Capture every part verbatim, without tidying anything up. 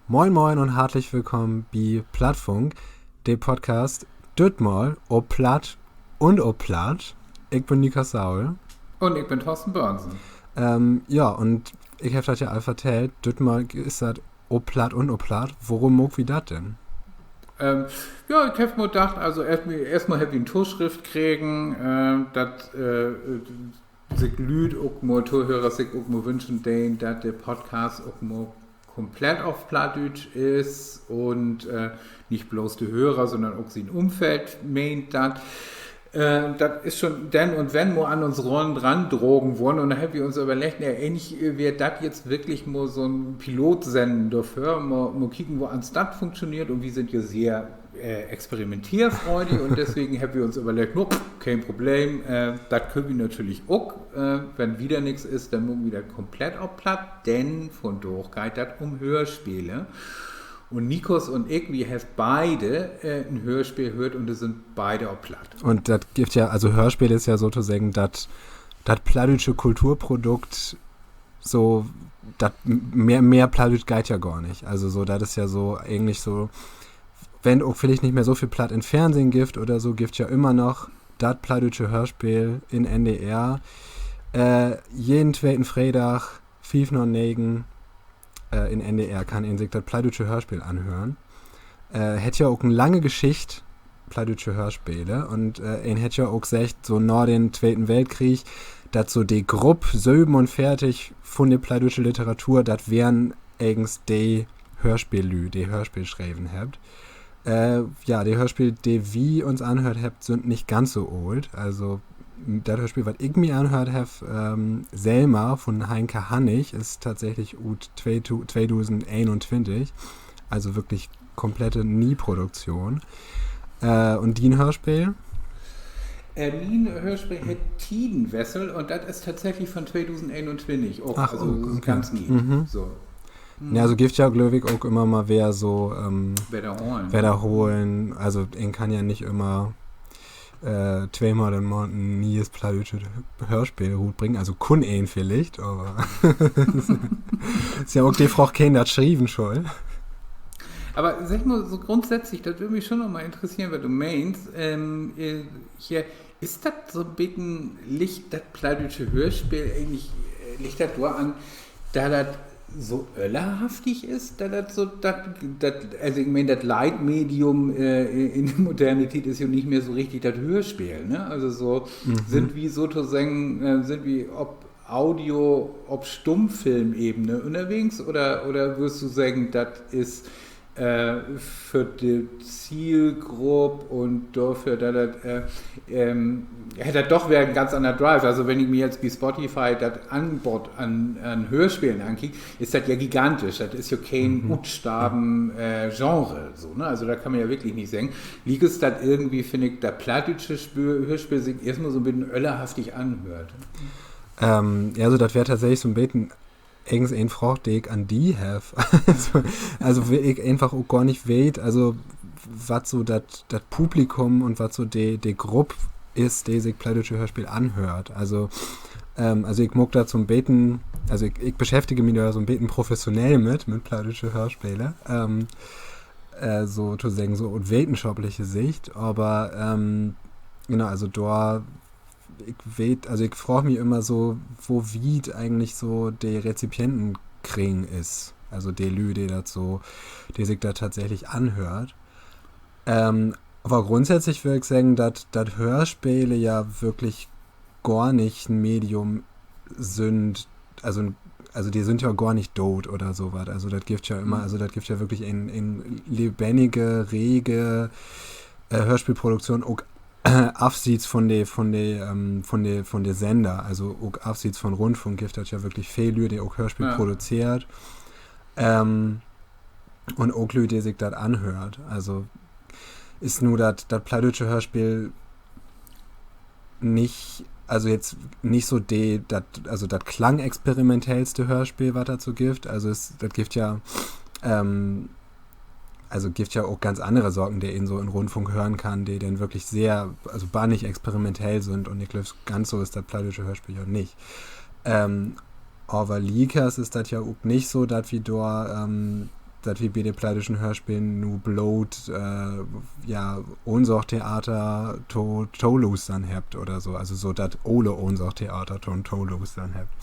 Moin, moin un hartlich willkamen bi Plattfunk, de Podcast dütmal op Platt un op Platt. Ik bün Nikos Saul. Un ik bün Thorsten Börnsen. Ähm, ja, un ik heff dat ja al vertellt, dütmal is dat op Platt un op Platt. Worüm maakt wi dat denn? Ähm, ja, ik heff mal dacht, also eerstmal, eerstmal hebbt wi en Toschrift kregen, äh, dat, äh, sik Lüüd ok mal, Tohörers sik ok mal wünschen deen, dat de Podcast ok mal komplett op Plattdüütsch is un, äh, nich bloots de Hörer, sünnern ok sien Ümfeld meent dat. Äh, dat is schon denn un wenn mal an uns Rollen randragen worrn un denn hebbt wi uns överleggt, nee, egentlich, äh, weer dat jetzt wirklich mal so'n Pilotsennen dorför, mal, mal kieken, woans dat funktioneert un wi sünd ja sehr äh, experimentierfreudig un deswegen hebbt wi uns överleggt, no, keen Problem, äh, dat köönt wi natürlich ok, äh, wenn wieder nix is, denn maakt wi dat komplett op Platt, denn vundaag geiht dat üm Höörspele. Un Nikos un ik, wi hebbt beide, äh, en Höörspeel höört un de sünd beide op Platt. Un dat gifft ja, also Höörspeel is ja sotoseggen dat, dat plattdüütsche Kulturprodukt, so, dat m-, mehr, mehr Plattdüütsch geiht ja gor nich. Also so, dat is ja so egentlich so, wenn ok villicht nich mehr so veel Platt in Fernsehen gifft oder so, gifft ja ümmer noch dat plattdüütsche Höörspeel in N D R. Äh, jeden tweten Freedag, fief na negen, äh, in N D R kann een sik dat plattdüütsche Höörspeel anhören. Äh, hett ja ok en lange Geschicht, plattdüütsche Höörspele. Un, äh, een hett ja ok seggt, so na den Tweten Weltkrieg, dat so de Grupp söbenunveertig vun de plattdüütsche Literatur, dat weren egens de Höörspeellüüd, de Höörspeel schreven hebbt. Äh, ja, de Höörspeel, de wi uns anhöört hebbt, sünd nich ganz so oolt. Also, dat Höörspeel, wat ik mi anhöört heff, ähm, Selma vun Heinke Hannig, is tatsächlich ut twee-, tweedusendeenuntwintig. Also wirklich komplette Nieproduktion. Äh, un dien Höörspeel? Äh, mien Höörspeel heet Tidenwessel un dat is tatsächlich vun tweedusendeenuntwintig ok, also ganz nie. So. Ja, also gifft ja, glööv ik, ok ümmer mal weer so, ähm, wedderholen. Also, een kann ja nich ümmer, äh, tweemal in'n Maand en nees plattdüütsches Höörspeel rutbringen. Also kunn een villicht, aver is ja ok de Fraag, keen dat schrieven schall. Aver segg mal so grundsätzlich, dat würr mi schon noch mal interesseren, wat du meenst. Ähm, äh, hier, is dat so'n beten, liggt dat plattdüütsche Höörspeel egentlich, äh, liggt dat doran, dat dat so öllerhaftig is, dat dat so, dat, dat, also ik meen, dat Leitmedium, äh, in de moderne Tiet is ja nich mehr so richtig dat Höörspeel, ne? Also so, sünd wi sotoseggen, äh, sünd wi op Audio-, op Stummfilmebene ünnerwegens oder, oder würrst du seggen, dat is, äh, för de Zielgrupp un dorför, dat dat, äh, ähm, hett dat doch weer en ganz anner Drive. Also wenn ik mi jetzt bi Spotify dat Angebot an, an Höörspelen ankiek, is dat ja gigantisch. Dat is ja keen utstarven, äh, Genre, so, ne? Also dat kann man ja wirklich nich seggen. Liekers dat irgendwie, finn ik, dat plattdüütsche Spö-, Höörspeel sik eerstmal so'n beten öllerhaftig anhöört. Ähm, ja, also dat weer tatsächlich so'n beten egens en Fraag, de ik an di heff. Also, also, wiel ik eenfach ok gor nich weet, also, wat so dat, dat Publikum un wat so de, de Grupp is, de sik plattdüütsche Höörspeel anhöört. Also, ähm, also ik maak dat so'n beten, also ik, ik beschäftige mi dor so'n beten professionell mit, mit plattdüütsche Höörspele. Ähm, äh, sotoseggen so ut wetenschappliche Sicht, aver, ähm, genau, also dor ik weet, also ik fraag mi ümmer so, wo wiet egentlich so de Rezipientenkring is. Also de Lüüd, de dat so, de sik dat tatsächlich anhöört. Ähm, aver grundsätzlich würr ik seggen, dat, dat Höörspele ja würklich gor nich en Medium sünd, also, also de sünd ja gor nich doot oder so wat. Also dat gifft ja ümmer, also dat gifft ja würklich en, en lebennige, rege, äh, Höörspielproduktion, ok afsiets von de, von de, ähm, von de, von de Sender, also ok afsiets von Rundfunk gifft dat ja würklich veel Lüüd, de ok Höörspiel produzeert, ähm, un ok Lüüd, de sik dat anhöört. Also is nu dat, dat plattdüütsche Höörspiel nich, also jetzt nich so de, dat, also dat klangexperimentellste Höörspiel, wat dat so gifft. Also is, dat gifft ja, ähm, also gifft ja ok ganz annere Saken, de een so in'n Rundfunk hören kann, de denn würklich sehr, also bannig experimentell sünd. Un ik glööv, ganz so is dat plattdüütsche Höörspiel ja nich. Ähm, aver liekers is dat ja ok nich so, dat wi dor, ähm, dat wi bi de plattdüütschen Hörspelen nu bloot, äh, ja, Ohnsorg-Theater to, tolustern hebbt oder so. Also so dat ole Ohnsorg-Theater to, tolustern hebbt.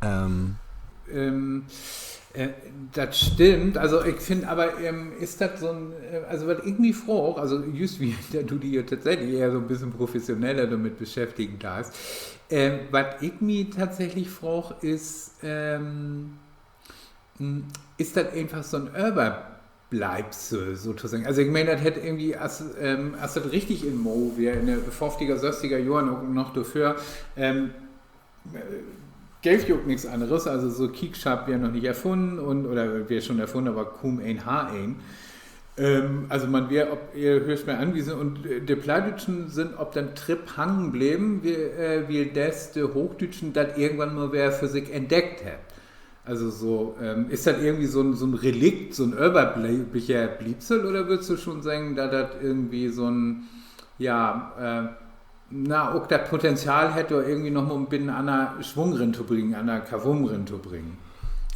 Ähm, Ähm, äh, dat stimmt. Also, ik finn aver, ähm, is dat so 'n, äh, also, wat ik mi fraag, also, jüst wiel du di ja tatsächlich eher so 'n beten professioneller dormit beschäftigen deist, ähm, wat ik mi tatsächlich fraag, is, ähm, hm, is dat eenfach so 'n Överbleivsel sotoseggen? Also, ik meen, dat hett irgendwie, as, ähm, as dat richtig in Mood weer, in de föfftiger, sösstiger Johren, ok noch dorvör, ähm, geev ja ok nix anners, also so Kiekschapp weer noch nich erfunnen un, oder weer schon erfunnen, aver kuum een harr een. Ähm, also man weer op ehr Höörspeel anwiesen un, äh, de Plattdüütschen sünd op den Trip hangen bleven, wiel, äh, wieldes de Hoochdüütschen dat irgendwann mal weer för sik entdeckt hebbt. Also so, ähm, is dat irgendwie so 'n, so 'n Relikt, so 'n Överblievsel, oder würdst du schon seggen, dat dat irgendwie so 'n, ja, äh, na, ok dat Potenzial hett, dor irgendwie noch mal 'n beten anner Swung rin to bringen, anner Krawum rin to bringen?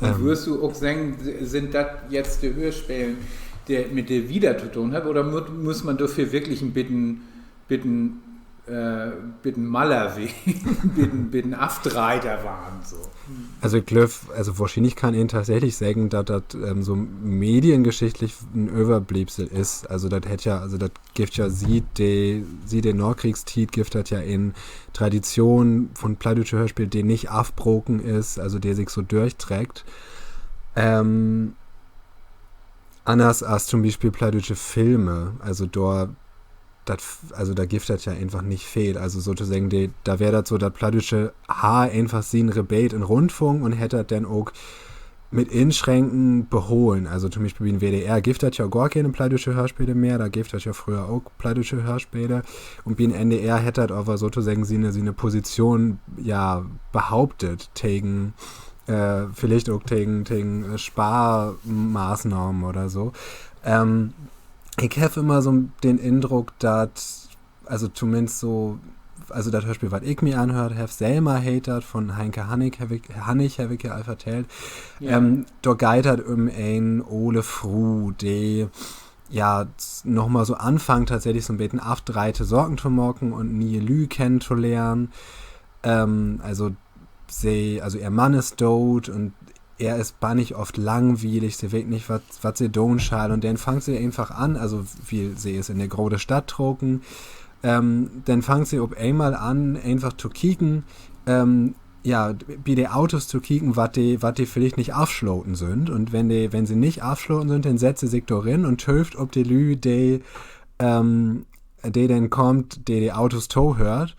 Un würdst du ok seggen, sünd dat jetzt de Höörspelen, de mit de wi dat to doon hebbt, oder mu-, muss man dorför wirklich en beten, beten, äh, beten maller ween, beten, beten afdreihter warrn, so? Also ik glööv, also wohrschienlich kann een tatsächlich seggen, dat dat, ähm, so mediengeschichtlich en Överblievsel is. Also dat hett ja, also dat gifft ja siet de, siet de Nakriegstiet gifft dat ja en Tradition vun plattdüütsche Höörspeel, de nich afbraken is, also de sik so dörchtreckt. Ähm, anners as to'n Bispeel plattdüütsche Filme, also dor, dat, also dor gifft dat ja eenfach nich veel. Also sotoseggen, de, dor weer dat so, dat Plattdüütsche harr eenfach sien Rebeet in Rundfunk un hett dat denn ok mit Inschränken beholen. Also to'n Bispeel bi'n W D R gifft dat ja gor kene plattdüütsche Hörspele mehr, dor geev dat ja fröher ok plattdüütsche Hörspele. Un bi'n N D R hett dat aver sotoseggen siene, siene Position, ja, behauptet tegen, äh, villicht ok tegen, tegen, äh, Sparmaßnahmen oder so. Ähm, ik heff immer so den Indruck, dat, also tominnst so, also dat Hörspeel, wat ik mi anhöört heff, Selma heet dat, vun Heinke Hannig, heff ik, Hannig heff ik ja al vertellt. Ähm, dor geiht dat üm en ole Fru, de, ja, s-, noch mal so anfangt, tatsächlich so 'n beten afdreihte Saken to maken un ne'e Lüüd kennen to lehren. Ähm, also se, also ehr Mann is doot un ehr is bannig oft langwielig, se weet nich, wat, wat se doon schall. Un denn fangt se eenfach an, also, wiel se is in de grote Stadt trocken, ähm, denn fangt se op eenmal an, eenfach to kieken, ähm, ja, bi de Autos to kieken, wat de, wat de villicht nich afsloten sünd. Un wenn de, wenn se nich afsloten sünd, denn sett se sik dor rin un töövt op de Lüüd, de, ähm, de denn kaamt, de de Autos tohöört,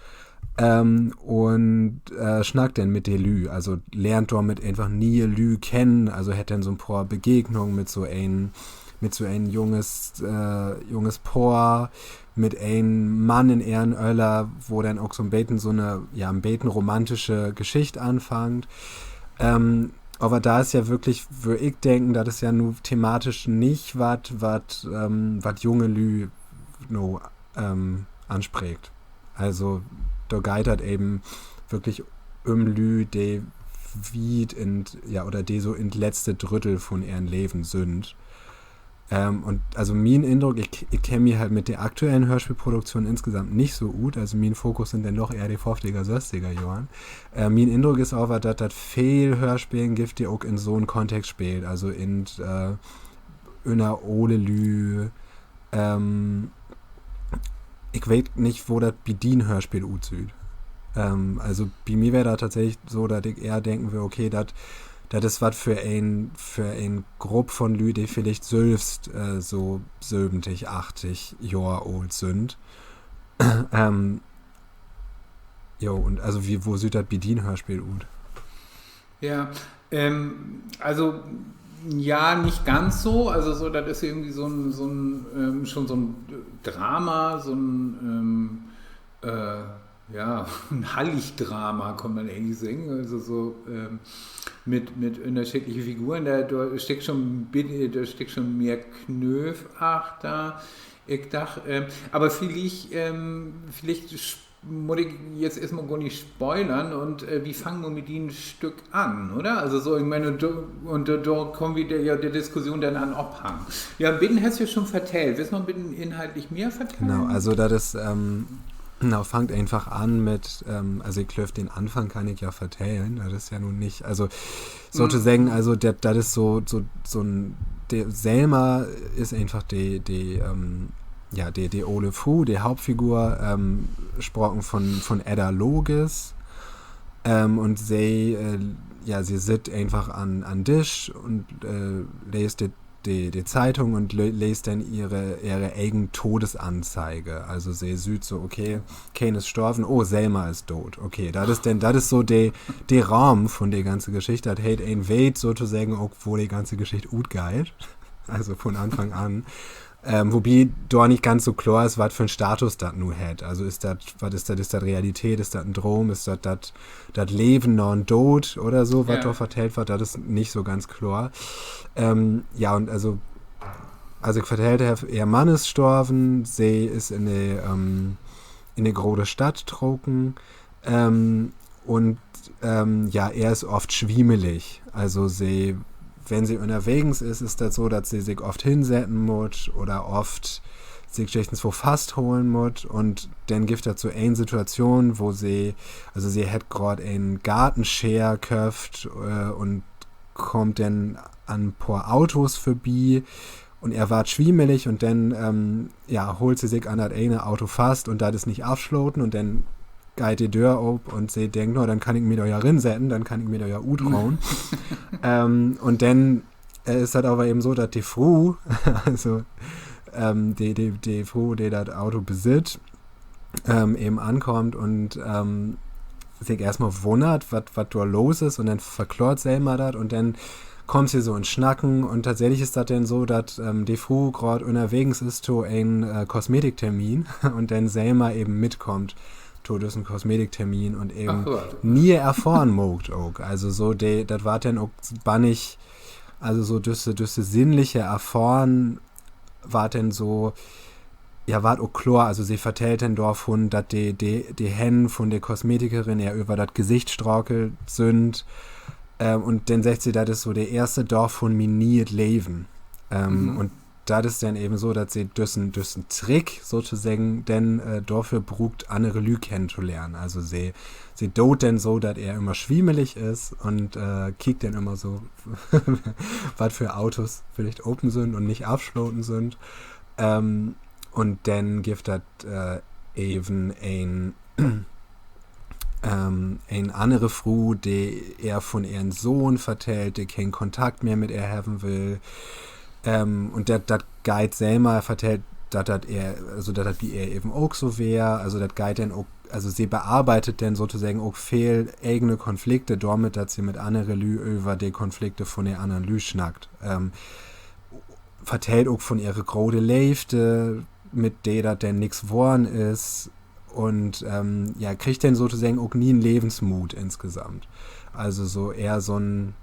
ähm, un, äh, snackt denn mit de Lüüd. Also lehrt dormit eenfach ne'e Lüüd kennen, also hett denn so 'n poor Begegnungen mit so en, mit so en junges, äh, junges Poor, mit en Mann in ehrn Öller, wo denn ok so 'n beten so 'ne, ja, 'n beten romantische Geschicht anfangt. Ähm, aver dat is ja würklich, wöör ik denken, dat is ja nu thematisch nich wat, wat, ähm, wat junge Lüüd nu, ähm, anspreekt. Also, dor geiht dat even würklich üm Lüüd, de wiet in, ja, oder de so in't letzte Drüttel vun ehrn Leven sünd. Ähm, un also mien Indruck, ik, ik kenn mi halt mit de aktuellen Hörspeelproduktionen insgesamt nich so ut. Also mien Fokus sünd denn doch ehr de föfftiger, sösstiger Johren. Äh, mien Indruck is aver, dat dat veel Hörspelen gifft, de ok in so'n Kontext speelt. Also in, äh, ünner ole Lüüd, ähm, ik weet nich, wo dat bi dien Hörspeel utsüht. Ähm, also bi mi weer dat tatsächlich so, dat ik ehr denken wöör, okay, dat, dat is wat för en, för en Grupp vun Lüüd, de villicht sülvst, äh, so söventig, achtig Johr oolt sünd. Ähm, jo, un also, wo, wo süht dat bi dien Hörspeel ut? Ja, ähm, also, ja, nich ganz so. Also, so, dat is irgendwie so 'n, so 'n, ähm, schon so 'n Drama, so 'n, ähm, äh, ja, 'n Halligdrama, kann man egentlich seggen. Also, so, ähm, mit, mit ünnerscheedliche Figuren, dor, dor stickt schon, dor stickt schon mehr Knööv achter. Ik dach, ähm, aver villicht, ähm, villicht mutt ik jetzt eerstmal gor nich spoilern un wi fangt nu mit dien Stück an, oder? Also so, ik meen, un dor kaamt wi ja de Diskussion denn an ophangen. Ja, en beten hest ja schon vertellt. Wullt noch en beten inhaltlich mehr vertellen? Genau, also dat is, na, fangt eenfach an mit, also ik glööv, den Anfang kann ik ja vertellen, dat is ja nu nich, also sotoseggen, also dat, dat is so, so, so 'n, de Selma is eenfach de, de, ja, de, de ole Fru, de Hauptfigur, spraken von, von Edda Loges. Un se, ja, se sitt eenfach an, an Disch un leest de, de, de Zeitung un leest denn ehre, ehre egen Todesanzeige. Also se süht so, okay, keen is storven, oh, Selma is doot. Okay, dat is denn, dat is so de, de Rahmen von de ganze Geschicht. Dat heet, een weet sotoseggen ok, wo de ganze Geschicht utgeiht. Also von Anfang an. Wobi dor nich ganz so kloor is, wat för 'n Status dat nu hett. Also is dat, wat is dat, is dat Realität, is dat en Droom, is dat, dat Leven na 'n Dood oder so, wat dor vertellt warrt, dat is nich so ganz kloor. Ja, un also, as ik vertellt heff, ehr Mann is storven, se is in de, in de grote Stadt trocken, un, ja, ehr is oft swiemelig. Also se, wenn se ünnerwegens is, is dat so, dat se sik oft hinsetten mutt oder oft sik jichtenswo fastholen mutt. Un denn gifft dat so een Situation, wo se, also se hett graad en Gartenscheer köfft un kummt denn an en poor Autos vörbi. Un ehr warrt swiemelig un denn, ja, hoolt se sik an dat ene Auto fast un dat is nich afsloten un denn geiht de Döör op un se denkt, na, denn kann ik mi dor ja rinsetten, denn kann ik mi dor ja utruhen. Un denn is dat aver even so, dat de Fru, also de, de, de Fru, de dat Auto besitt, even ankummt un sik eerstmal wunnert, wat, wat dor los is, un denn verkloort Selma dat un denn kummt se so in Snacken un tatsächlich is dat denn so, dat de Fru graad ünnerwegens is to en Kosmetiktermin un denn Selma even mitkummt to düssen Kosmetiktermin un even ne'e Erfohren maakt ok. Also so, de, dat warrt denn ok bannig, also so düsse, düsse sinnliche Erfohren warrt denn so, ja, warrt ok kloor, also se vertellt denn dorvun, dat de, de, de Hänn vun de Kosmetikerin ehr över dat Gesicht strakelt sünd. Un denn seggt se, dat is so de eerste Dag vun mien ne'et Leven. Un dat is denn even so, dat se düssen, düssen Trick sotoseggen denn dorför bruukt, annere Lüüd kennen to lehren. Also se, se doot denn so, dat ehr ümmer swiemelig is un kiekt denn ümmer so, wat för Autos villicht open sünd un nich afsloten sünd. Un denn gifft dat even en, en annere Fru, de ehr vun ehren Sohn vertellt, de keen Kontakt mehr mit ehr hebben will. Un dat, dat geiht, Selma vertellt, dat dat ehr, also dat dat bi ehr even ok so weer. Also dat geiht denn ok, also se bearbeitet denn sotoseggen ok veel egene Konflikte dormit, dat se mit annere Lüüd över de Konflikte vun de annern Lüüd snackt. Vertellt ok vun ehre grote Leevde, mit de dat denn nix worrn is. Un ja, kriggt denn sotoseggen ok nie en Levensmoot insgesamt. Also so ehr so 'n,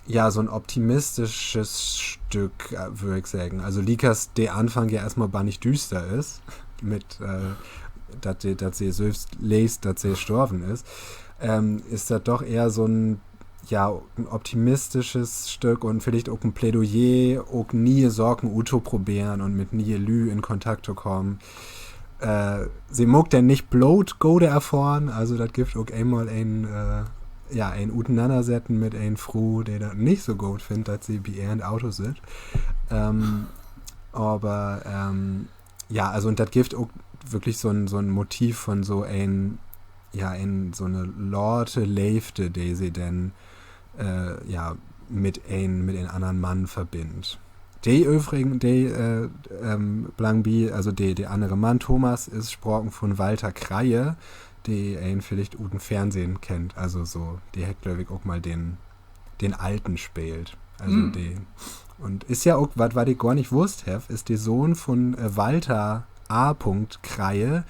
ja, so 'n optimistisches Stück, wöör ik seggen. Also liekers de Anfang ja eerstmal bannig düüster is, mit, dat, dat se sülvst leest, dat se storven is, is dat doch ehr so 'n, ja, en optimistisches Stück un villicht ok en Plädoyer, ok ne'e Saken uttoproberen un mit ne'e Lüüd in Kontakt to kamen. Se maakt denn nich bloot gode Erfohren, also dat gifft ok eenmal en, ja, en Utenannersetten mit en Fru, de dat nich so goot finnt, dat se bi ehr in't Auto sitt. Aver, ja, also, un dat gifft ok würklich so 'n, so 'n Motiv vun so en, ja, en, so 'ne late Leevde, de se denn, ja, mit en, mit en annern Mann verbinnt. De övrigen, de, blangbi, also de, de annere Mann, Thomas, is spraken vun Walter Kreye, de een villicht ut 'n Fernsehen kennt. Also so, de hett, glööv ik, ok mal den, den Alten speelt. Also de, un is ja ok wat, wat ik gor nich wusst heff, is de Söhn vun Walter A. Kreye,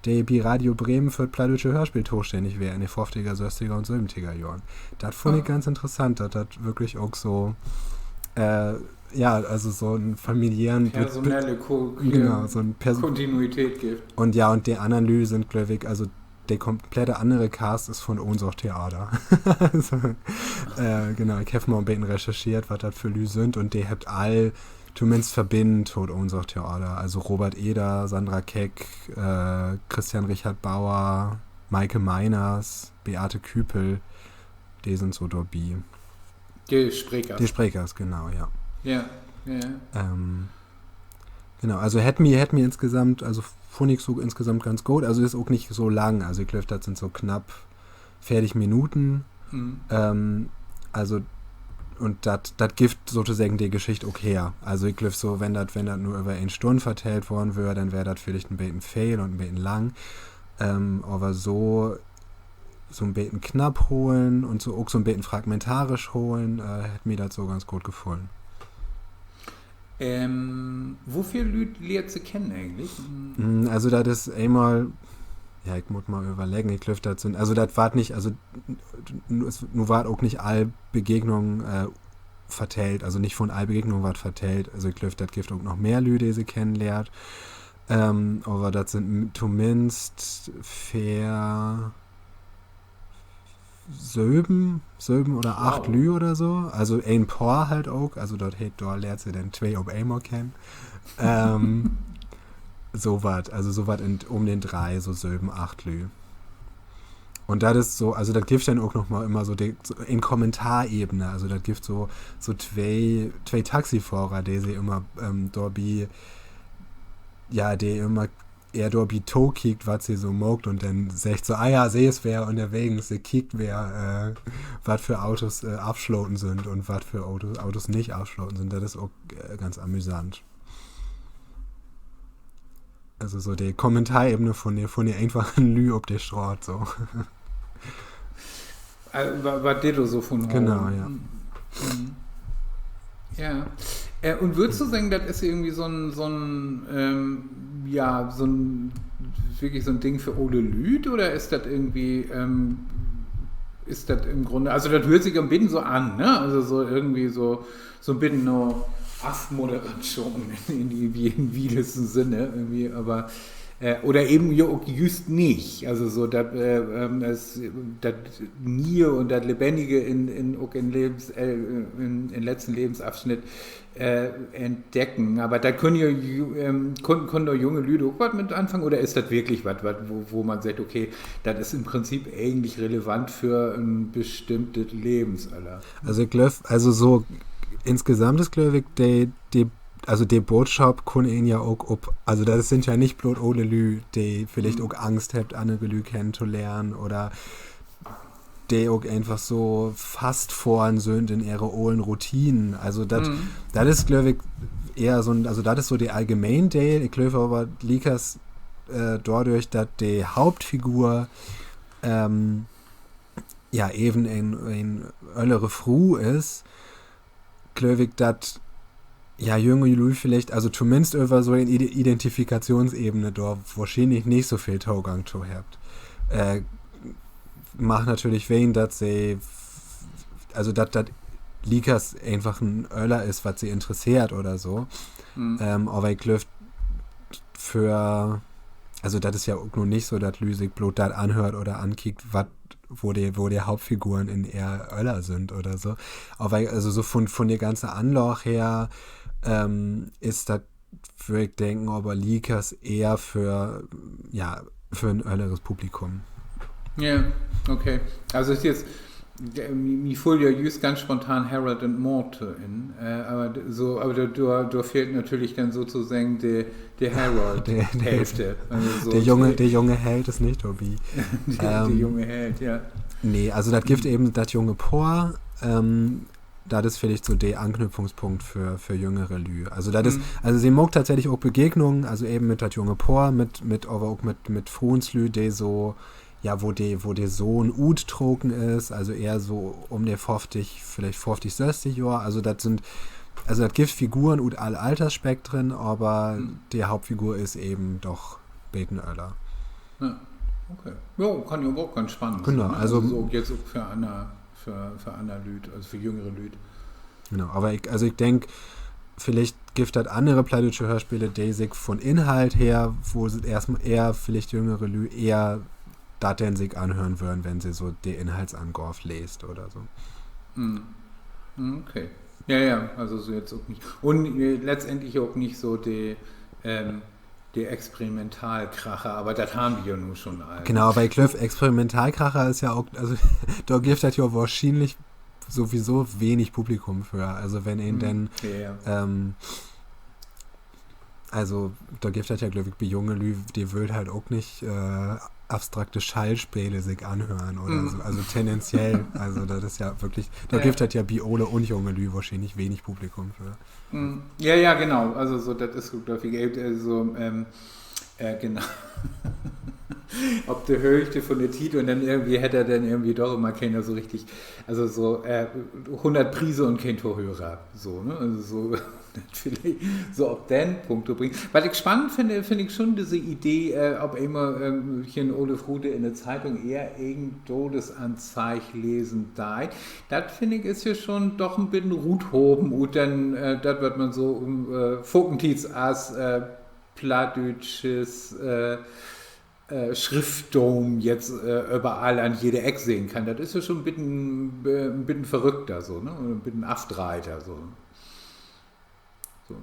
de bi Radio Bremen för't plattdüütsche Hörspeel tostännig weer in de föfftiger, sösstiger un söventiger Johren. Dat funn ik ganz interessant, dat dat würklich ok so, Ja, also so 'n familiären, personelle Ko-, genau, so 'n Person-, Kontinuität gifft. Un ja, un de annern Lüüd sünd, glööv ik, also de komplette annere Cast is von Ohnsorg-Theater. Also, äh, genau, ik heff mal 'n beten recherchiert, wat dat för Lüüd sünd, un de hebbt all tominnst Verbinnen to 't Ohnsorg-Theater. Also Robert Eder, Sandra Keck, äh, Christian Richard Bauer, Meike Meiners, Beate Küpel, de sünd so dorbi. De Sprekers. De Sprekers, genau, ja. Ja, ja. Ähm, genau, also hett mi, hett mi insgesamt, also funn ik so insgesamt ganz goot. Also is ok nich so lang. Also ik glööv, dat sünd so knapp veertig Minuten. Ähm, also, un dat, dat gifft sotoseggen de Geschicht ok her. Also ik glööv so, wenn dat, wenn dat nu över en Stunn vertellt worrn wöör, denn weer dat villicht en beten veel un en beten lang. Ähm, aver so, so 'n beten knapp holen un so, ok so 'n beten fragmentarisch holen, äh, hett mi dat so ganz goot gefullen. Ähm, woveel Lüüd lehrt se kennen egentlich? Mm, also dat is eenmal, ja, ik mutt mal överleggen, ik glööv, dat sünd, also dat warrt nich, also nu, nu warrt ok nich all Begegnung, äh, vertellt, also nich von all Begegnung warrt vertellt. Also ik glööv, dat gifft ok noch mehr Lüüd, de se kennenlehrt. Ähm, aver dat sünd tominnst veer, söven, söven oder acht Lüüd oder so. Also en Poor halt ok. Also dat heet, dor lehrt se denn twee op eenmal kennen. Ähm, so wat, also so wat in, üm den Dreh, so söven, acht Lüüd. Un dat is so, also dat gifft denn ok noch mal ümmer so de, so en Kommentarebene. Also dat gifft so, so twee, twee Taxifohrer, de se ümmer, ähm, dorbi, ja, de ümmer ehr dorbi tokiekt, wat se so maakt un denn seggt so: Ah ja, se is weer ünnerwegens, se kiekt weer, äh, wat för Autos, äh, afslaten sünd un wat för Autos, Autos nich afslaten sünd. Dat is ok, äh, ganz amüsant. Also so de Kommentarebene von de, von de eenfachen Lüüd op de Straat, so. Äh, wa-, wat de dor so von, genau, ja. Ja. Äh, un würdst du seggen, dat is irgendwie so 'n, so 'n, ähm, ja, so 'n, wirklich so 'n Ding för ole Lüüd oder is dat irgendwie, ähm, is dat im Grunde, also dat höört sik en beten so an, ne? Also so irgendwie so, so 'n beten na Afmoderation in, in, irgendwie in widesten Sinne irgendwie, aver, äh, oder even ja ok jüst nich. Also so dat, äh, ähm, dat Ne'e un dat Lebendige in, in, ok in Lebens-, äh, in, in letzten Lebensafsnitt, äh, entdecken. Aver dat köönt ja ju-, ähm, köönt, köönt doch junge Lüüd ok wat mit anfangen? Oder is dat wirklich wat, wat, wo, wo man seggt, okay, dat is in Prinzip egentlich relevant för en bestimmtet Lebensöller? Also ik glööv, also so insgesamt is, glööv ik, de, de, also de Bootschop kunn een ja ok op, also dat sünd ja nich bloot ole Lüüd, de villicht ok Angst hebbt, annere Lüüd kennen to lehren oder de ok eenfach so fastfohren sünd in ehre olen Routinen. Also dat, dat is, glööv ik, ehr so 'n, also dat is so de allgemeen Deel. Ik glööv aver liekers, äh, dordörch, dat de Hauptfigur, ähm, ja, even en, en öllere Fru is, glööv ik, dat, ja, jünge Lüüd villicht, also tominnst över so en Ide-, Identifikationsebene dor wohrschienlich nich so veel Togang to hebbt. Äh, mag natürlich ween, dat se, also dat, dat liekers eenfach en Öller is, wat se interesseert oder so. Ähm, aver ik glööv, för, also dat is ja ok nu nich so, dat Lüüd sik bloot dat anhöört oder ankiekt, wat, wo de, wo de Hauptfiguren in ehr Öller sünd oder so. Aver also so von, von de ganze Anlaag her, ähm, is dat, wöör ik denken, aver liekers ehr för, ja, för en ölleres Publikum. Ja, okay. Also is jetzt, mi, mi full ja jüst ganz spontan Harold un Maude in, äh, aver d-, so, aver dor, dor, dor fehlt natürlich denn sotoseggen de, de Harold-Hälfte. Also so de junge, de junge Held is nich dorbi. De, de junge Held, ja. Nee, also dat gifft even dat junge Poor, ähm, dat is villicht so de Anknüpfungspunkt för, för jüngere Lüüd. Also dat is, also se maakt tatsächlich ok Begegnungen, also even mit dat junge Poor, mit, mit, aver ok mit, mit Fruenslüüd, de so, ja, wo de, wo de Söhn uttrocken is, also ehr so üm de föfftig, villicht föfftig, sösstig Johr. Also dat sünd, also dat gifft Figuren ut all Altersspektren, aver de Hauptfigur is even doch beten öller. Ja, okay. Ja, kann ja aver ok ganz spannend sien, ne? Also so jetzt ok för anner, för, för anner Lüüd, also för jüngere Lüüd. Genau, aver ik, also ik denk, Villicht gifft dat annere plattdüütsche Höörspele, de sik vun Inhalt her, wo se eerstmal ehr villicht jüngere Lüüd ehr dat denn sik anhören wörrn, wenn se so de Inhaltsangaav leest oder so. Okay. Ja, ja, also so jetzt ok nich. Un äh, letztendlich ok nich so de, ähm, de Experimentalkracher, aver dat harrn wi ja nu schon all. Genau, aver ik glööv, Experimentalkracher is ja ok, also dor gifft dat ja wohrschienlich sowieso wenig Publikum för. Also wenn een denn, ähm, also dor gifft dat ja, glööv ik, bi junge Lüüd, de wüllt halt ok nich äh, abstrakte Schallspele sik anhören oder so. Also tendenziell, also dat is ja würklich, dor gifft dat ja bi ole un junge Lüüd wohrschienlich wenig Publikum för. Ja, ja, genau. Also so, dat is, glööv ik, äh, so, ähm, äh, genau. Op de Höchte vun de Tiet un denn irgendwie hett dat denn irgendwie doch immer keener so richtig, also so, äh, hunnert Priese un keen Tohörer, so, ne? Also so, dat villicht so op den Punkt to bringen. Wat ik spannend finn, finn ik schon disse Idee, äh, op eenmal ähm, hier en ole Fru, de in de Zeitung ehr egen Dodesanzeig lesen deit. Dat finn ik is hier schon doch en beten ruthoben ut denn äh, dat, wat man so äh, fakentiets as äh, plattdüütsches äh, äh, Schriftdoom jetzt äh, överall an jede Eck sehn kann. Dat is ja schon en beten, äh, en beten verrückter so, ne? En beten afdreihter so. So.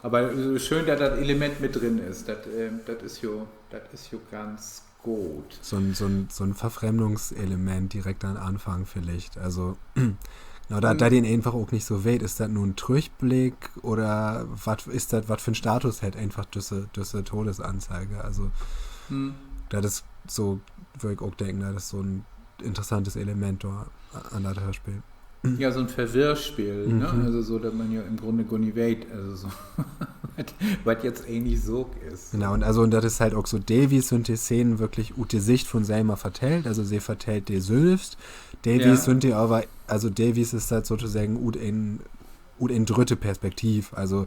Aver äh, schöön, dat dat Element mit drin is. Dat, äh, dat is jo, dat is jo ganz goot. So 'n, so 'n, so 'n Verfremdungselement direkt an Anfang villicht. Also, na, dat, dat een eenfach ok nich so weet, is dat nu 'n Trüchblick oder wat is dat, wat för 'n Status hett eenfach düsse, düsse Todesanzeige? Also, dat is so, wöör ik ok denken, dat is so 'n interessantes Element dor an dat Höörspeel. Ja, so 'n Verwirrspeel, ne? Also so, dat man ja in'n Grunne gor nich weet, also so, wat, wat jetzt egentlich Saak is. Genau, un also, un dat is halt ok so, deelwies sünd de Szenen würklich ut de Sicht vun Selma vertellt, also se vertellt de sülvst, deelwies sünd de aver, also deelwies is dat sotoseggen ut en, ut en drütte Perspektiv, also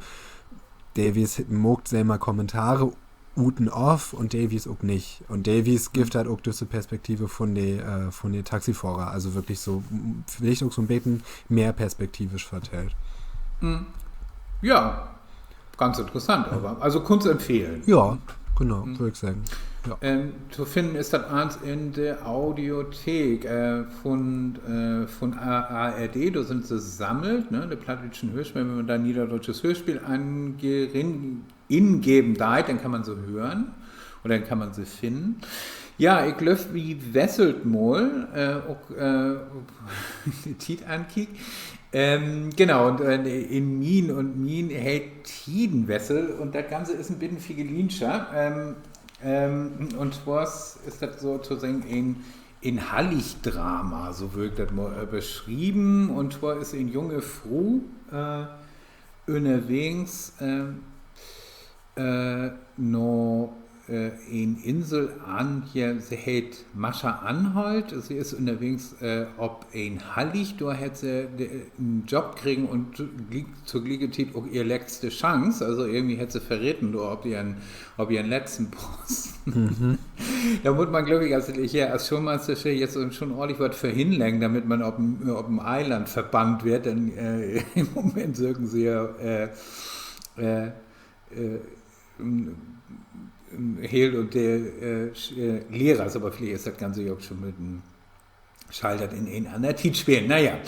deelwies maakt Selma Kommentare ut un of un deelwies ok nich. Un deelwies gifft dat ok düsse Perspektive vun de, äh, vun de Taxifohrer, also würklich so, m-, villicht ok so 'n beten mehr perspektivisch vertellt. Ja, ganz interessant, aver, also kunnst empfehlen. Ja, genau, wöör ik seggen. Ja. Ähm, to finnen is dat allens in de Audiothek äh, vun, äh, vun A R D, dor sünd se sammelt, ne? De plattdüütschen Höörspeel, wenn man dor Niederdeutsches Hörspiel angerin-, ingeven deit, denn kann man se hören oder denn kann man se finnen. Ja, ik glööv, wi wesselt mal, äh, ok äh, de Tiet ankiekt. Ähm, genau, un äh, in Mien un Mien heet Tiedenwessel un dat Ganze is en beten figelienscher. Ähm, ähm, un twoors is dat sotoseggen en, en Halligdrama, so wöör ik dat mal äh, beschrieven. Un twoor is en junge Fru äh, ünnerwegens äh, äh, na äh, en Insel an, hier, se heet Mascha Anholt. Se is ünnerwegens äh, op en Hallig, dor hett se de, en Job kregen un to gliek-, to glieke Tiet ok ehr letzte Chance. Also irgendwie hett se verreden, dor op ehren, op ehren letzten Posten. Dor mutt man, glööv ik, as, hier, as Schoolmeistersche jetzt schon ornlich wat för hinleggen, damit man op en, op en Eiland verbannt warrt. Denn äh, in Moment söken se ja äh, äh, äh, en, en heel un de äh, Sch-, äh, Lehrers, aver villicht is dat Ganze ja ok schon mit en, schall dat in en anner Tiet spelen. Na ja,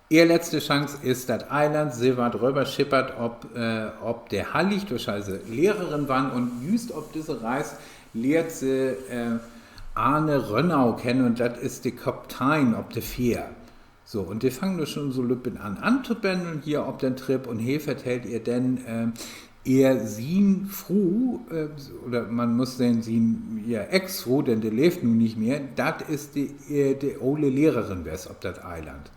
ehr letzte Chance is dat Eiland, se warrt röverschippert op, äh, op de Hallig, dor schall se Lehrerin warrn un jüst op disse Reis lehrt se äh, Arne Rönnau kennen un dat is de Kaptein op de Fähr. So, un de fangen dor schon so lütten an, antobenneln hier op den Trip un he vertellt ehr denn, äh, ehr sien Fru, äh, oder man muss seggen, sien, ja, Ex-Fru, denn de leevt nu nich mehr, dat is de, äh, de ole Lehrerin west op dat Eiland.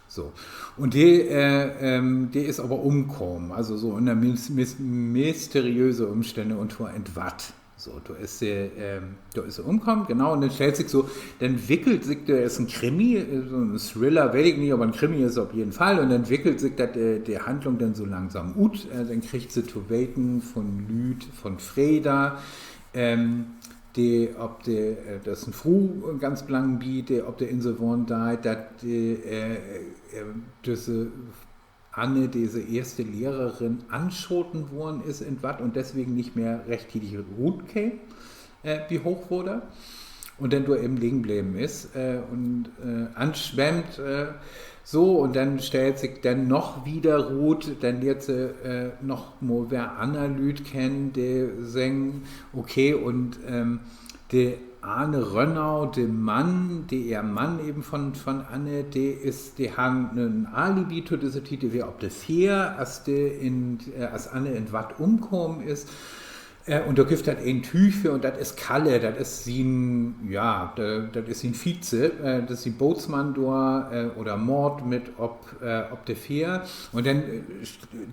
So. Un de, äh, ähm, de is aver ümkamen, also so ünner mys-, mys-, mysteriöse Ümstänne un twoor in 't Watt. So, dor is se, ähm, dor is se ümkamen, genau, un denn stellt sik so, denn wickelt sik, dor is en Krimi, äh, so 'n Thriller, weet ik nich, aver en Krimi is op jeden Fall, un denn wickelt sik dat, äh, de Handlung denn so langsam ut, äh, denn kriggt se to weten vun Lüüd, vun Freda, ähm, de op de, äh, dat is en Fru ganz blangenbi, de op de Insel wahnen deit, dat de, äh, äh, düsse Anne, disse eerste Lehrerin, anschaten worrn is in Watt un deswegen nich mehr rechttiedig rutkeem, äh, bi Hoochwater. Un denn dor even liggen bleven is, äh, un, äh, answemmt, äh, so, un denn stellt sik denn noch wieder rut, denn lehrt se, äh, noch mal weer anner Lüüd kennen, de seggen, okay, un, ähm, de Arne Rönnau, de Mann, de ehr Mann even von, von Anne, de is, de harr en Alibi to disse Tiet, de weer op de Fähr, as de in, äh, as Anne in Watt ümkamen is. Äh, un dor gifft dat en Tüüg för, un dat is Kalle, dat is sien, ja, de-, dat is sien Vize, äh, dat is sien Bootsmann dor, äh, oder Maat mit op, äh, op de Fähr. Un denn, äh,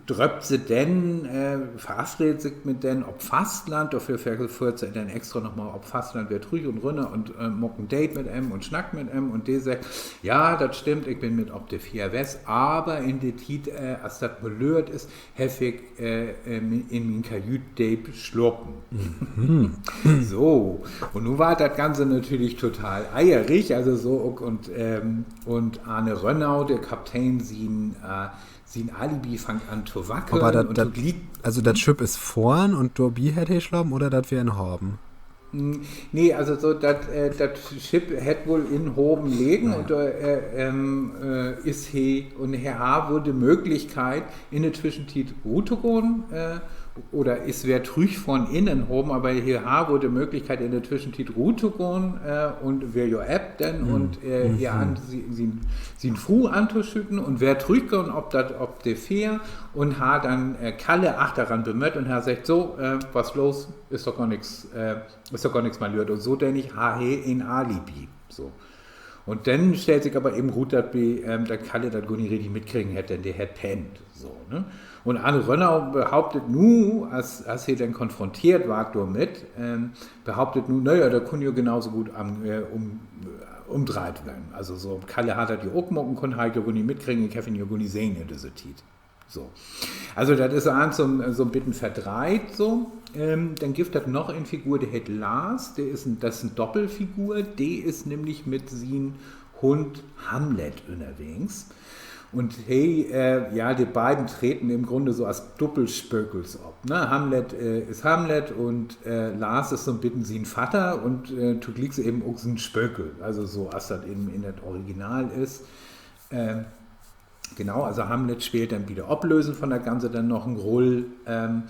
dröppt se denn, äh, verafreedt sik mit den op Fastland, dorför föhrt se denn extra noch mal op Fastland weer trüch un rünner un, äh, maakt en Date mit em un snackt mit em un de seggt: Ja, dat stimmt, ik bün mit op de Fähr west, aver in de Tiet, äh, as dat malöört is, heff ik, äh, äh, in mien Kajüüt deep slapen. So, un nu warrt dat Ganze natürlich total eierig, also so ok, un, ähm, un Arne Rönnau, de Kaptein, sien, äh, sien Alibi fangt an to wackeln. Aver dat, also dat Schipp is fohren un dorbi hett he slapen oder dat weer in Haven? Nee, also so, dat, äh, dat Schipp hett woll in Haven legen un dor, äh, ähm, äh, is he, un he harr woll de Mööglichkeit, in de Twischentiet ruttogahn, äh, oder is weer trüchfohren in den Haven, aver he harr woll de Mööglichkeit, in de Twischentiet ruttogahn, äh, un weer jo ebbt denn un, äh, ehr an, sien, sien Fru antoschüten un weer trüchgahn op dat, op de Fähr un harr denn, äh, Kalle achteran bemött un harr seggt: So, äh, wat los? Is doch gor nix, äh, is doch gor nix malöört. Un so, denk ik, harr he en Alibi. So. Un denn stellt sik aver even rut, dat bi, ähm, dat Kalle dat gor nich richtig mitkregen hett, denn de hett pennt. So, ne? Un Arne Rönnau behauptet nu, as, as he denn konfronteert warrt dormit, ähm, behauptet nu, na ja, dat kunn jo genau so goot am, äh, üm-, ümdreiht ween. Also so, Kalle harr dat jo ok maken kunnt, harr ik jo gor nich mitkregen, ik heff em jo gor nich sehn in disse Tiet. So. Also dat is allens so, so 'n beten verdreiht so. Ähm, denn gifft dat noch en Figur, de heet Lars, de is en, dat is en Doppelfigur, de is nämlich mit sien Hund Hamlet ünnerwegens. Un he, äh, ja, de beiden treden im Grunde so as Duppelspökels op, ne? Hamlet, äh, is Hamlet un, äh, Lars is so 'n beten sien Vader un, äh, togliek so even ok sien Spökel. Also so, as dat even in dat Original is. Ähm, Genau, also Hamlet speelt denn bi de Oplösen von dat Ganze denn noch en Rull. Ähm,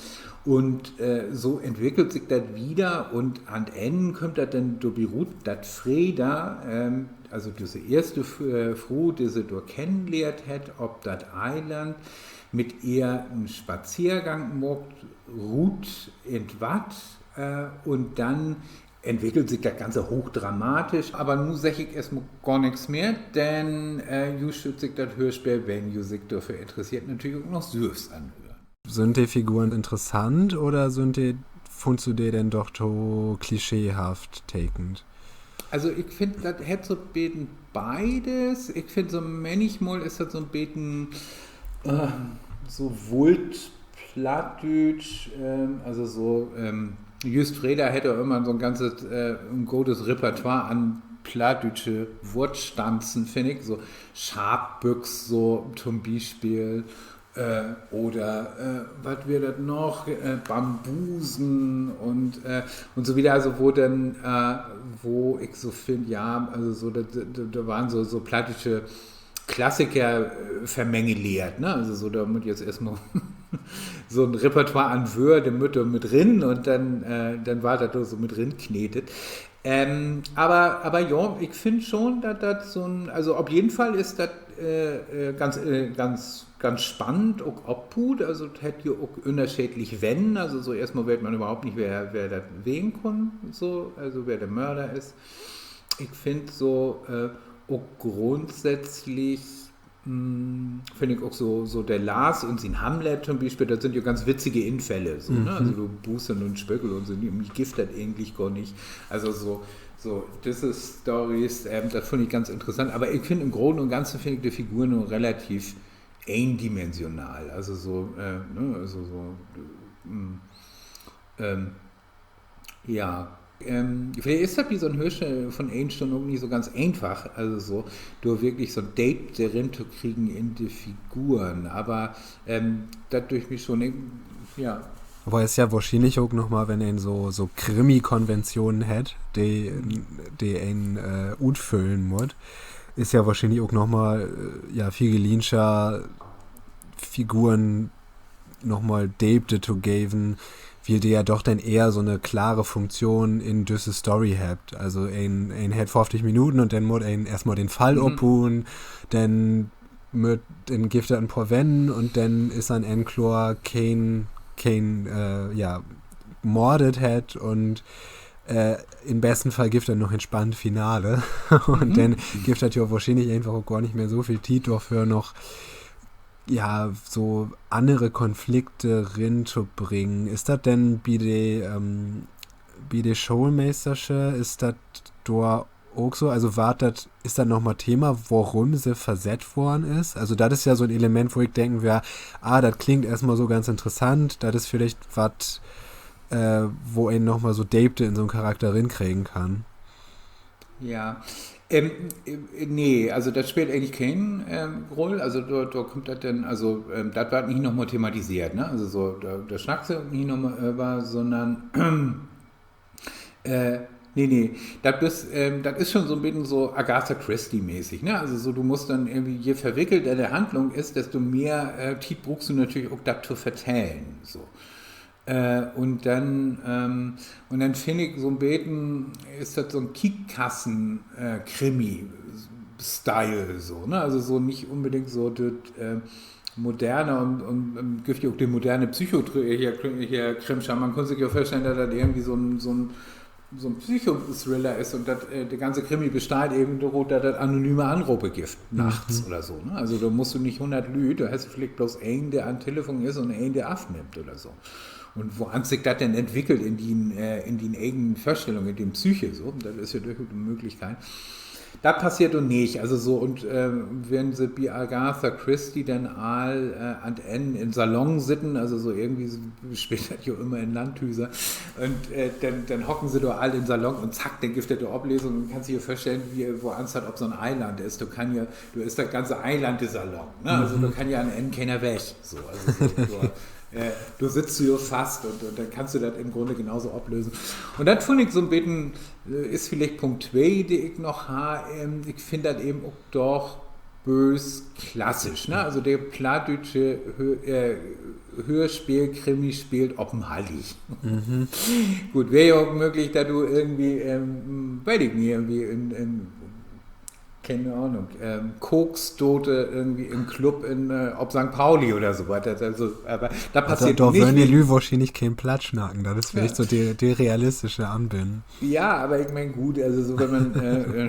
un, äh, so entwickelt sik dat wieder un an't Enn kummt dat denn dorbi rut, dat Freda, ähm, also düsse eerste F-, äh, Fru, de se dor kennenlehrt hett op dat Eiland, mit ehr en Spazeergang maakt, rut in't Watt, äh, un denn entwickelt sik dat Ganze hoochdramatisch. Aver nu segg ik eerstmal gor nix mehr, denn, äh, ji schüllt sik dat Höörspeel, wenn ji sik dorför interesseert, natürlich ok noch sülvst anhören. Sünd de Figuren interessant oder sünd de, funnst du de denn doch to klischeehaft tekent? Also, ik finn, dat hett so 'n beten beides. Ik finn, so männichmal is dat so 'n beten, äh, so wullt Plattdüütsch, ähm, also so, ähm, Jüst Freda hett ja ümmer so 'n ganzet, äh, en grotes Repertoire an plattdüütsche Woortstanzen, finn ik. So Scharpbüx, so to'n Bispeel. Äh, oder, äh, wat weer dat noch? Äh, Bambusen un, äh, un so wieder. Also, wo denn, äh, wo ik so finn, ja, also so, dor, dor, dor, dor warrn so, so plattdüütsche Klassiker, äh, vermengeleert, ne? Also so, dor mutt jetzt eerstmal so 'n Repertoire an Wöör, de mutt dor mit rin un denn, äh, denn warrt dat dor so mit rinknetet. Ähm, aver, aver ja, ik finn schon, dat dat so 'n, also op jeden Fall is dat, äh, äh, ganz, äh, ganz, ganz spannend ok opbuut. Also, dat hett ja ok ünnerscheedlich Wennen. Also, so eerstmal weet man överhaupt nich, wer, wer dat ween kunn, so, also wer de Mörder is. Ik finn so, äh, ok grundsätzlich, mm, finn ik ok so, so de Lars un sien Hamlet to'n Bispeel, dat sünd ja ganz witzige Infälle, so, ne? Also, du Busen un Spökel un so, mi gifft dat egentlich gor nich. Also, so, so, düsse Storys, ähm, dat finn ik ganz interessant. Aver ik finn, in'n Groten un Ganzen finn ik de Figuren nu relativ eendimensional. Also, so, äh, ne, also, so, mm, ähm, ja. Ähm, villicht is dat bi so'n Höörspeel von een Stünn ok nich so ganz eenfach, also so, dor wirklich so'n Deepte rin to kriegen in de Figuren, aver, ähm, dat düücht mi schon, ik, ja. Aver is ja wohrschienlich ok noch mal, wenn een so, so Krimi-Konventionen hett, de, de een, äh, utfüllen mutt, is ja wohrschienlich ok noch mal, äh, ja, veel gelienscher Figuren noch mal Deepte to geven, wiel de ja doch denn ehr so 'ne klare Funktion in düsse Story hebbt. Also een, een hett föfftig Minuten un denn mutt een eerstmal den Fall opbuen, denn mutt, denn gifft dat en poor Wennen un denn is an Enn kloor, keen, keen, äh, ja, mordet hett un, äh, in besten Fall gifft dat noch en spannend Finale. Un denn gifft dat ja wohrschienlich eenfach ok gor nich mehr so veel Tiet dorför noch, ja, so annere Konflikte rintobringen. Is dat denn bi de, ähm, bi de Schoolmeestersche, is dat dor ok so? Also warrt dat, is dat noch mal Thema, worüm se versett worrn is? Also dat is ja so 'n Element, wo ik denken wöör, ah, dat klingt eerstmal so ganz interessant, dat is villicht wat, äh, wo een noch mal so Deepte in so 'n Charakter rinkriegen kann. Ja. Ähm, äh, nee, also dat speelt egentlich keen, ähm, Rull. Also dor, dor kummt dat denn, also, ähm, dat warrt nich noch mal thematiseert, ne? Also so, dor, dor snackt se ok nich noch mal över, sonnern, äh, nee, nee, dat is, ähm, dat is schon so 'n beten so Agatha Christie-mäßig, ne? Also so, du musst denn irgendwie, je verwickelter de Handlung is, desto mehr, äh, Tiet bruukst du natürlich ok, dat to vertellen, so. Äh, un denn, ähm, un denn finn ik so 'n beten, is dat so 'n Kiekkassen-, äh, Krimi-Style, so, ne? Also so nich unbedingt so dat, äh, moderne un, un, un gifft ja ok de moderne Psycho-, hier, hier Krimscher. Man kunn sik ja vörstellen, dat dat irgendwie so 'n, so 'n, so 'n Psychothriller is un dat, äh, de ganze Krimi besteiht even dorut, dat dat anonyme Anrope gifft, nachts oder so, ne? Also dor musst du nich hunnert Lüüd, dor hest du villicht bloots een, de an Telefon is un een, de afnimmt oder so. Un woans sik dat denn entwickelt in dien, äh, in dien egen Vörstellung, in dien Psyche, so, dat is ja dörchaus 'ne Mööglichkeit. Dat passeert doch nich, also so, un, äh, wenn se bi Agatha Christie denn all, äh, an't Enn in Salon sitten, also so irgendwie, se speelt dat ja ümmer in Landhüser, un, äh, denn, denn hocken se dor all in Salon un zack, denn gifft dat de Oplesung un kannst di ja vörstellen, wo, woans dat op so'n Eiland is. Dor kann ja, dor is dat ganze Eiland de Salon, ne? Also dor kann ja an't Enn keener weg, so, also so, dor, äh, dor sittst du ja fast un, un denn kannst du dat im Grunde genauso oplösen. Un dat funn ik so 'n beten, äh, is villicht Punkt twee, de ik noch harr, ähm, ik finn dat even ok doch böös klassisch, ne? Also de plattdüütsche Hö-, äh, Höörspeel-Krimi speelt op en Hallig. Goot, weer ja ok mööglich, dat du irgendwie, ähm, weet ik nich, irgendwie in, in, keen Ahnung, ähm, Koks doot irgendwie in Club in, äh, op Sankt Pauli oder so wat. Dat, also, aver dat passeert dor nich, wörrn de Lüüd wohrschienlich keen Platt snacken. Dat is villicht so de, de realistische Anbinnen. Ja, aver ik meen, goot, also so, wenn man, äh,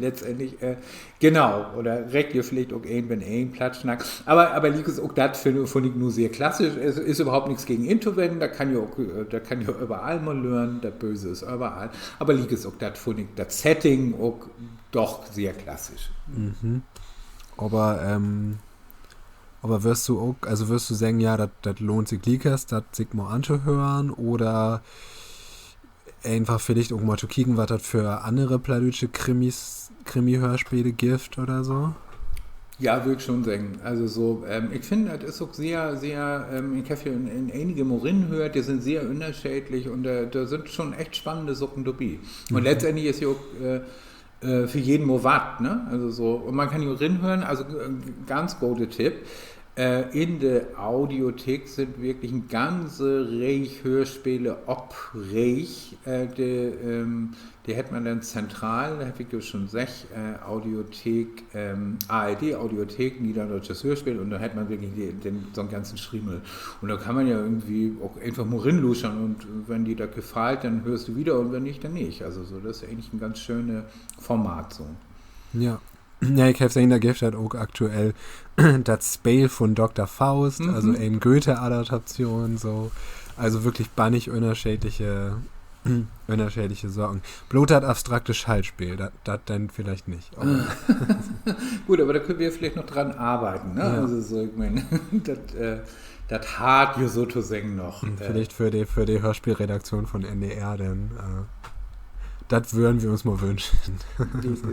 letztendlich, äh, genau, oder reckt ja villicht ok een, wenn een Platt snackt. Aver, aver liekers ok dat finn, funn ik nu sehr klassisch. Is, is överhaupt nix gegen intowenden. Dat kann ja ok, äh, dat kann ja överall mal lören. Dat Böse is överall. Aver liekers ok dat funn ik, dat Setting ok doch sehr klassisch. Aver, ähm, aver wörst du ok, also wörst du seggen, ja, dat, dat lohnt sik liekers, dat sik mal antohören, oder eenfach villicht ok mal to kieken, wat dat för annere plattdüütsche Krimis, Krimi-Höörspele gifft oder so? Ja, wöör ik schon seggen. Also so, ähm, ik finn, dat is ok sehr, sehr, ähm, ik heff hier in, in enige mal rinhöört, de sünd sehr ünnerscheedlich un dor, dor sünd schon echt spannende Saken dorbi. Un letztendlich is ja ok, äh, äh, för jeden mal wat, ne? Also so, un man kann ja rinhören, also, äh, ganz gode Tipp. Äh, in de Audiothek sünd wirklich en ganze Reeg Höörspele op Reeg, äh, de, ähm, de hett man denn zentral, heff ik ja schon seggt, äh, Audiothek, ähm, A R D Audiothek, Niederländsches Hörspiel, un denn hett man wirklich de, den, so'n ganzen Striemel. Un dor kann man ja irgendwie ok eenfach mal rinluschern un wenn di dat gefallt, denn höörst du wieder un wenn nich, denn nich. Also so, dat is egentlich en ganz schöne Format so. Ja. Ja, ik heff sehn, dor gifft dat ok aktuell dat Speel vun Dokter Faust, also en Goethe-Adaptation, so. Also wirklich bannig ünnerscheedliche, ünnerscheedliche Saken. Bloot dat abstrakte Schallspeel, dat, dat denn villicht nich. Goot, aver dor köönt wi villicht noch dran arbeiden, ne? Also so, ik meen, dat, äh, Dat harr jo sotoseggen noch. Villicht för de, för de Hörspeelredaktion von N D R denn. Dat wörrn wi uns mal wünschen.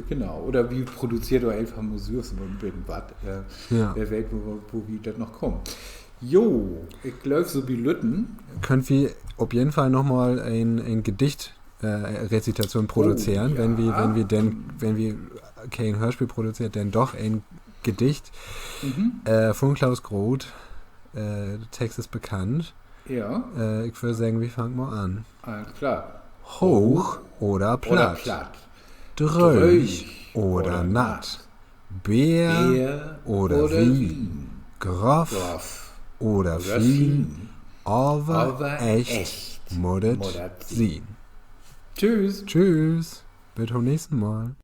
Genau. Oder wi produzeert doch eenfach mal sülvst mal 'n beten wat. Wer weet, wo, wo wi dat noch kamen. Jo, ik glööv, so bi lütten köönt wi op jeden Fall noch mal en, en Gedicht, äh, Rezitation produzeren, wenn wi, wenn wi denn, wenn wi keen Hörspeel produzeert, denn doch en Gedicht von Klaus Groth. De Text is bekannt. Ik wöör seggen, wi fangt mal an. Hooch oder platt, dröög oder natt, Beer oder Wien, groff oder fien, aver echt mutt dat sien. Tschüüs, bit to'n nächsten Mal.